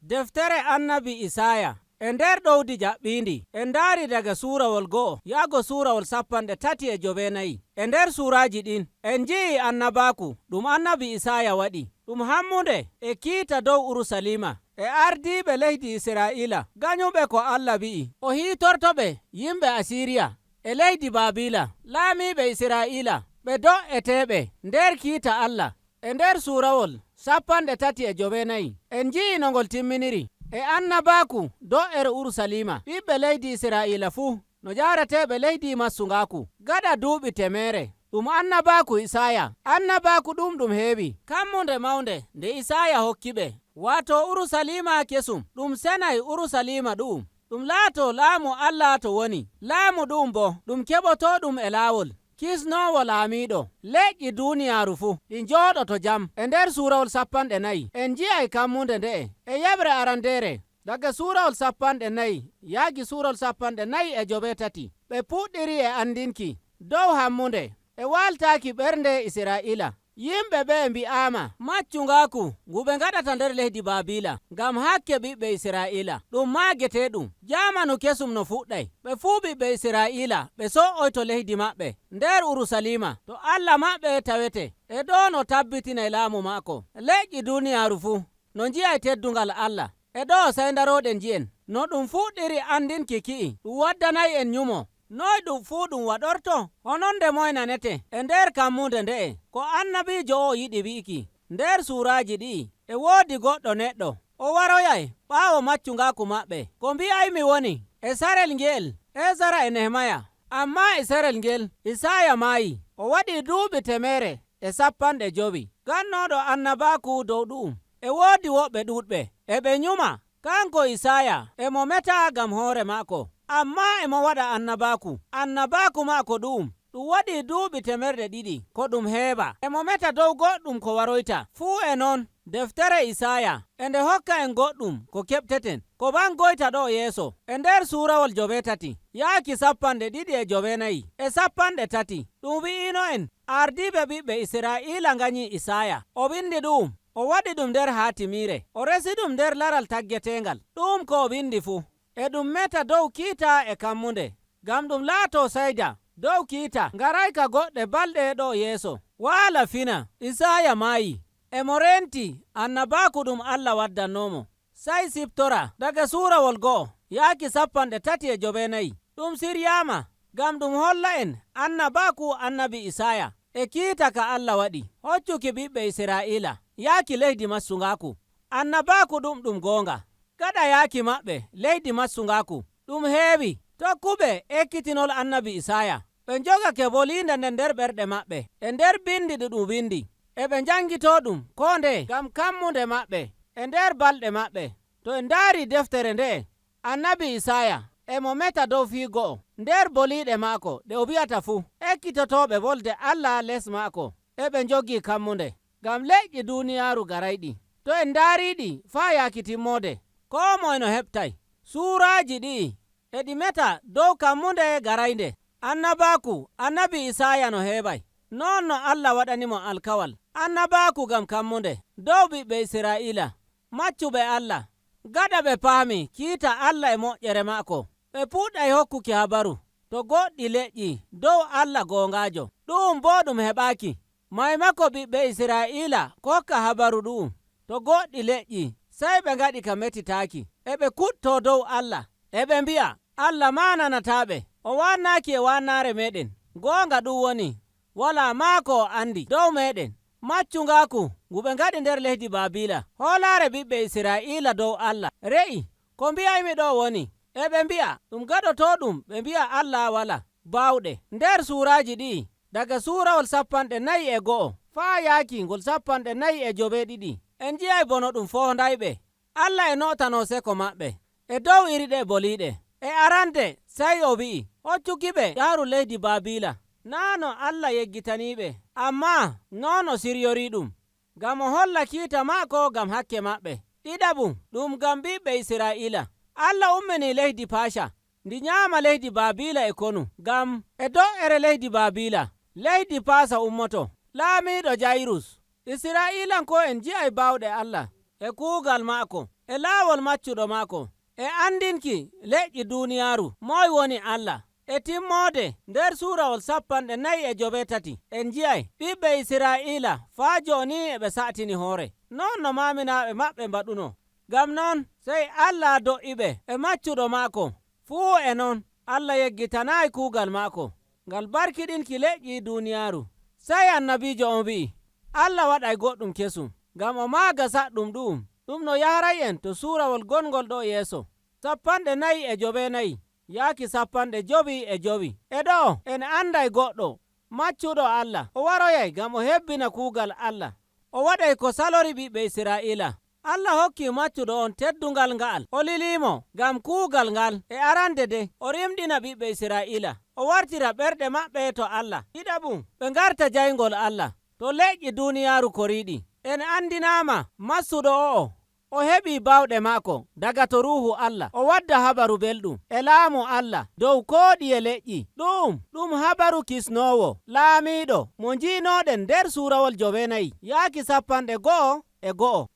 Deftere Annabi Isaya e nder ɗowdi jaɓɓindi en ndaari daga suurawol 1 yahgo suurawol 39. E nder suuraji ɗin en nji'i annabaku ɗum Annabi Isaya waɗi, ɗum hammunde e kiita dow Urusalima e ardiiɓe leydi Isra'iila ganyuɓe ko Allah wi'i. O hiitortoɓe yimɓe Asiriya e leydi Baabila. Laamiiɓe Isra'iila ɓe do'eteeɓe nder kiita Allah. E nder suurawol 39 en nji'i no ngol timminiri e annabaku do'ere Urusalima. Ɓiɓɓe leydi Isra'iila fuu no jarateɓe leydi massungaaku gaɗa duuɓi 100. Ɗum annabaku Isaya. Annabaku ɗum heewi kammunde mawnde nde Isaya hokkiɓe, wato Urusalima kesum. Ɗum senay Urusalima ɗu'um ɗum laato laamu Allah to woni laamu ɗum bo ɗum keɓoto ɗum e laawol kisnowo laamiɗo. Leƴƴi duniyaaru fuu ɗi njooɗoto jam. E nder suurawol 40 en nji'ay kammunde nde'e e yeɓre arandere daga suurawol 40 yaagi suurawol 48. Ɓe puɗɗiri e andinki dow hammunde e waltaki ɓernde Isra'ila. Yimɓe ɓe mbi'ama maccungaku ngu ɓe gaɗata nder leydi Babila ngam hakke ɓiɓɓe Isra'ila ɗum mageteɗum. Jamanu kesum no fuɗɗay. Ɓe fuu ɓiɓɓe Isra'ila ɓe so'oyto leydi maɓɓe nder Urusalima to Allah maɓɓe tawete e ɗo no tabbitinay laamu maako. Leƴƴi duniyaru fuu no njiyay teddungal Allah. E ɗo sey daroɗen ji'en no ɗum fuɗɗiri andinki ki'i. Ɗum waddanay en nyumo noy ɗum fuu ɗum waɗorto hononde moynanete e nder kammunde nde'e. Ko annabijo o yiɗi wi'iki nder suuraji ɗi'i, e woodi goɗɗo neɗɗo o waroyay ɓaawo maccungaku maɓɓe. Ko mbi'aymi woni e sarel ngel Ezara e Nehemaya, amma e sarel ngel Isaya maayi o waɗi duuɓi 150. Gannoɗo annabaku dow ɗu'um e woodi woɓɓe ɗuɗɓe e ɓe nyuma kanko Isaya emo meta gam hoore maako, amma emo waɗa annabaku. Annabaku maako ɗu'um ɗum waɗi duuɓi 200 ko ɗum heeɓa. Emo meta dow goɗɗum ko waroyta. Fuu e noon deftere Isaya e nde hokka en goɗɗum ko keɓteten ko bangoyta ɗo yeeso. E nder suurawol 8 yaaki 29 e 30 ɗum wi'ino en ardiɓe ɓiɓɓe Isra'ila ganyi Isaya. O windi ɗum, o waɗi ɗum nder hatimire, o resi ɗum nder laral taggetengal. Ɗum ko o windi fuu e ɗum meta dow kiita e kammunde gam ɗum laato sayda dow kiita ngarayka goɗɗe balɗe ɗo yeeso. Waala fina Isaya maayi emo renti annabaku ɗum Allah waddannomo. Say siptora daga suurawol 1 yaaki 39. Ɗum siryama gam ɗum holla en annabaku Annabi Isaya e kiita ka Allah waɗi hoccuki ɓiɓɓe Isra'ila yaaki leydi massungaku. Annabaku ɗum ɗum goonga. Gaɗa yaaki maɓɓe leydi massungaku ɗum heewi tokkuɓe ekkitinol Annabi Isaya. Ɓe jogake bolinde nde nder ɓerɗe maɓɓe e nder bindi ɗi ɗum windi e ɓe jangito ɗum ko nde gam kammunde maɓɓe e nder balɗe maɓɓe. To en ndaari deftere nde Annabi Isaya emo meta dow fii 1 nder boliɗe maako ɗe o wiyata fuu ekkitotoɓe wolde Allah les maako e ɓe jogi kammunde gam leƴƴi duniyaaru garayɗi. To en ndaariɗi faa yaaki timmode ko moye no heɓtay suuraji ɗi'i e ɗi meta dow kammunde garaynde. Annabaku Annabi Isaya no heɓay non no Allah waɗanimo alkawal annabaku gam kammunde dow ɓiɓɓe Isra'ila maccuɓe Allah. Gaɗa ɓe paami kiita Allah e moƴƴere maako, ɓe puɗɗay hokkuki habaru to goɗɗi leƴƴi dow Allah gongajo. Ɗum bo ɗum heɓaki maymako ɓiɓɓe Isra'ila kokka habaru ɗu'um to goɗɗi leƴƴi, sey ɓe ngaɗi ka metitaki e ɓe kuɗto dow Allah e ɓe mbi'a Allah mananataɓe o wannaki e wannare meɗen. Gonga ɗum woni wala maako o andi dow meɗen. Maccungaku ngu ɓe ngaɗi nder leydi Babila, hoolare ɓiɓɓe Isra'ila dow Allah re'i. Ko mbiyaymi ɗo woni e ɓe mbi'a ɗum gaɗoto ɗum ɓe mbi'a Allah wala bawɗe. Nder suuraji ɗi'i daga suurawol 41 faa yaaki ngol 47 en jiyay bono ɗum fondayɓe Allah e notano seko maɓɓe e dow iri ɗe boliɗe. E arande sey o wi'i hoccukiɓe yaaru leydi Babila naa no Allah yeggitaniɓe, amma non o siryori ɗum ngam o holla kiita maako gam hakke maɓɓe. Ɗiɗaɓum ɗum ngam ɓiɓɓe Isra'ila. Allah ummini leydi Pasha ndi nyaama leydi Babila e konu ngam e do'ere leydi Babila leydi Pasa ummoto laamiɗo Jairus. Isra'ilanko en ji'ay bawɗe Allah. e kuugal maako e laawol maccuɗo maako e andinki leƴƴi duuniyaaru moye woni Allah. E timmode nder suurawol 48 en njiyay ɓiɓɓe Isra'iila faa joni e ɓe sa'tini hoore non no maminaaɓe maɓɓe mbaɗuno. Ngam non sey Allah do'iɓe e maccuɗo maako fuu e non Allah yeggitanayi kuugal maako ngal barkiɗinki leƴƴi duuniyaaru. Sey annabiijo on wi'i Allah waɗay goɗɗum kesum ngam o maaga saɗɗum ɗu'um ɗum no yaharay en to suurawol gongol ɗo yeeso 49 yaaki 55. E ɗo en anday goɗɗo maccuɗo Allah o waroyay ngam o hebbina kuugal Allah o waɗay ko salori ɓiɓɓe Isra'iila. Allah hokki maccuɗo on teddungal nga'al o lilimo ngam kuugal ngal e arande de o rimɗina ɓiɓɓe Isra'iila o wartira ɓerɗe maɓɓe to Allah. Ɗiɗaɓum ɓe ngarta jayngol Allah to leƴƴi duuniyaaru koriiɗi. En andinama massuɗo o'o o heɓi bawɗe maako daga to Ruuhu Allah o wadda habaru belɗum e laamu Allah dow kooɗiye leƴƴi. Ɗum ɗum habaru kisnowo laamiiɗo mo njiinoɗen nder suurawol 9 yaaki 11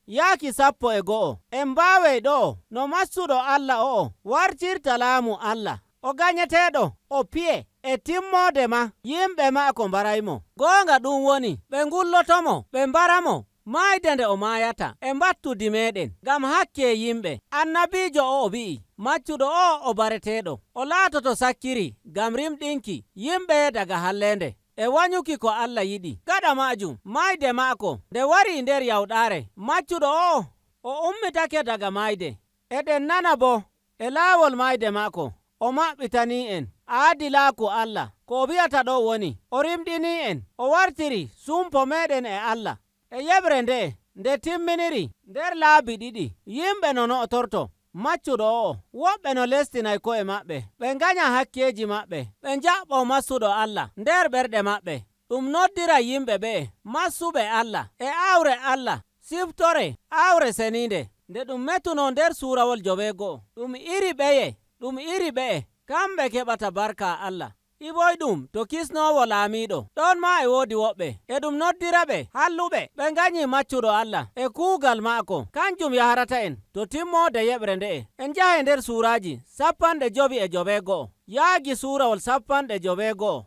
yaaki 11. En mbaawey ɗo no massuɗo Allah o'o wartirta laamu Allah. O ganyeteɗo o piye e timmode ma yimɓe maako mbaraymo. Goonga ɗum woni ɓe ngullotomo ɓe mbaramo maayde nde o maayata e mbattudi meɗen ngam hakke yimɓe. Annabiijo o o wi'i maccuɗo o o bareteɗo o laatoto sakkiri ngam rimɗinki yimɓe daga hallende e wanyuki ko Allah yiɗi. Gaɗa majum maayde maako nde wari nder yawɗaare maccuɗo o o ummitake daga maayde. Eɗen nana bo e laawol maayde maako o maɓɓitani en aadilaaku Allah. Ko o wi'ata ɗo woni o rimɗini en o wartiri sumpo meɗen e Allah. E yeɓre nde nde timminiri nder laabi ɗiɗi yimɓe no no'torto maccuɗo o woɓɓe no lestinay ko'e maɓɓe ɓe nganya hakkeji maɓɓe ɓe njaɓɓo massuɗo Allah nder ɓerɗe maɓɓe. Ɗum noddira yimɓe ɓe massuɓe Allah e awre Allah siftore awre seninde nde ɗum metuno nder suurawol 9. Ɗum iri ɓeye ɗum iri ɓe'e kamɓe keɓata barka Allah. Iboy ɗum to kisnowo laamiɗo ɗon ma e woodi woɓɓe e ɗum noddira ɓe halluɓe ɓe ganyi maccuɗo Allah e kuugal maako. Kanjum yaharata en to timmode yeɓre nde'e. En njaha e nder suuraji 56 yaagi suurawol 66.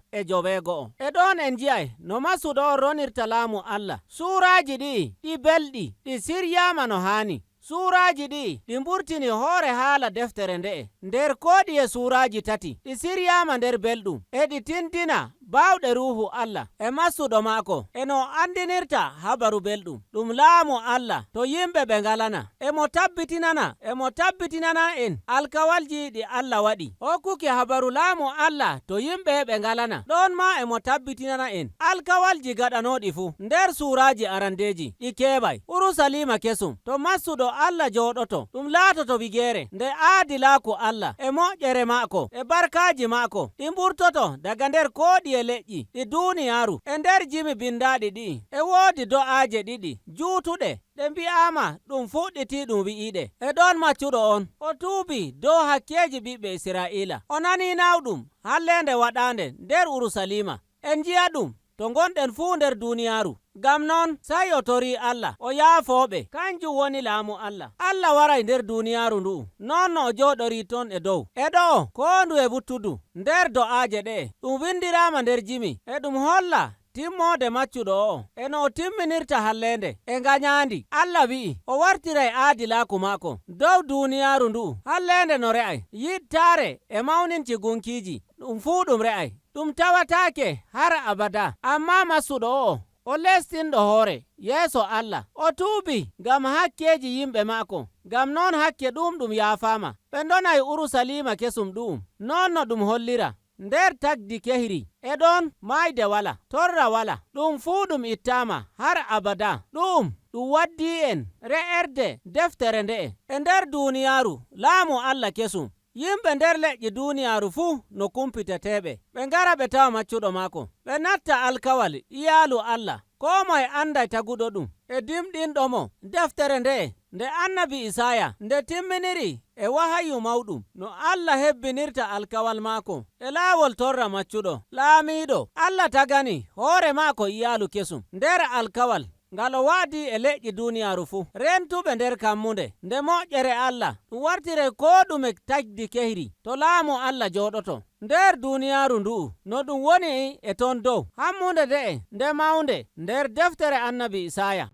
E ɗon en njiyay no masuɗo on ronirta laamu Allah. Suuraji ɗi'i ɗi belɗi ɗi siryama no haani. Suuraji ɗi ɗi mburtini hoore haala deftere nde'e nder koɗi e suuraji tati ɗi siryama nder belɗum e ɗi tintina baawɗe Ruuhu Allah e massuɗo maako e no andinirta habaru belɗum ɗum laamu Allah to yimɓe ɓe ngalana. Emo tabbitinana emo tabbitinana en alkawalji ɗi Allah waɗi hokkuki habaru laamu Allah to yimɓe ɓe ngalana. Ɗon ma emo tabbitinana en alkawalji gaɗanoɗi fuu nder suuraji arandeji ɗi keɓay Urusalima kesum to massuɗo Allah joɗoto ɗum laatoto wigere nde aadilaku Allah e moƴƴere maako e barkaji maako ɗi mburtoto daga nder koɗi e leƴƴi ɗi duuniyaaru. E nder jimi bindaɗi ɗi'i e woodi do'aaje ɗiɗi juutuɗe ɗe mbi'ama ɗum fuɗɗiti ɗum wi'iɗe. E ɗon maccuɗo on o tuubi dow hakkeji ɓiɓɓe Isra'iila o nani nawɗum hallende waɗande nder Urusalima. En njiya ɗum to gonɗen fuu nder duuniyaaru. Ngam non sey o tori Allah o yaafoɓe. Kanjum woni laamu Allah. Allah waray nder duuniyaaru ndu'u non no o joɗori ton e dow. E ɗo ko ndu e wuttudu nder do'aaje ɗe'e ɗum windirama nder jimi e ɗum holla timmode maccuɗo o e no o timminirta hallende e ganyandi. Allah wi'i o wartiray aadilaku maako dow duuniyaaru ndu'u. Hallende no re'ay yittare e mawninci gunkiji ɗum fuu ɗum re'ay ɗum tawatake har abada. Amma massuɗo o o lestinɗo hoore yeeso Allah o tuubi ngam hakkeji yimɓe maako. Ngam non hakke ɗum ɗum yaafama ɓe donay Urusalima kesum ɗu'um non no ɗum hollira nder tagdi kehri. E ɗon maayde wala torra wala ɗum fuu ɗum ittama har abada. Ɗum ɗum waddi en re'erde deftere nde'e e nder duuniyaaru laamu Allah kesum. Yimɓe nder leƴƴi duuniyaaru fuu no kumpiteteɓe ɓe ngara ɓe tawa maccuɗo maako ɓe natta alkawal iyaalu Allah. Ko moye anday taguɗo ɗum e dimɗinɗo mo. Deftere nde'e nde annabi Isaya nde timminiri e wahayu mawɗum no Allah hebbinirta alkawal maako e laawol torra maccuɗo laamiiɗo. Allah tagani hoore maako iyaalu kesum nder alkawal. Ngal o waadi e leƴƴi duniyaaru fuu. Rentuɓe nder kammunde nde moƴƴere Allah ɗum wartire ko ɗume tagdi kehri to laamu Allah jooɗoto. Nder duniyaaru ndu'u no ɗum woni e ton dow. Hammunde nde'e nde mawnde nder deftere annabi Isaaya.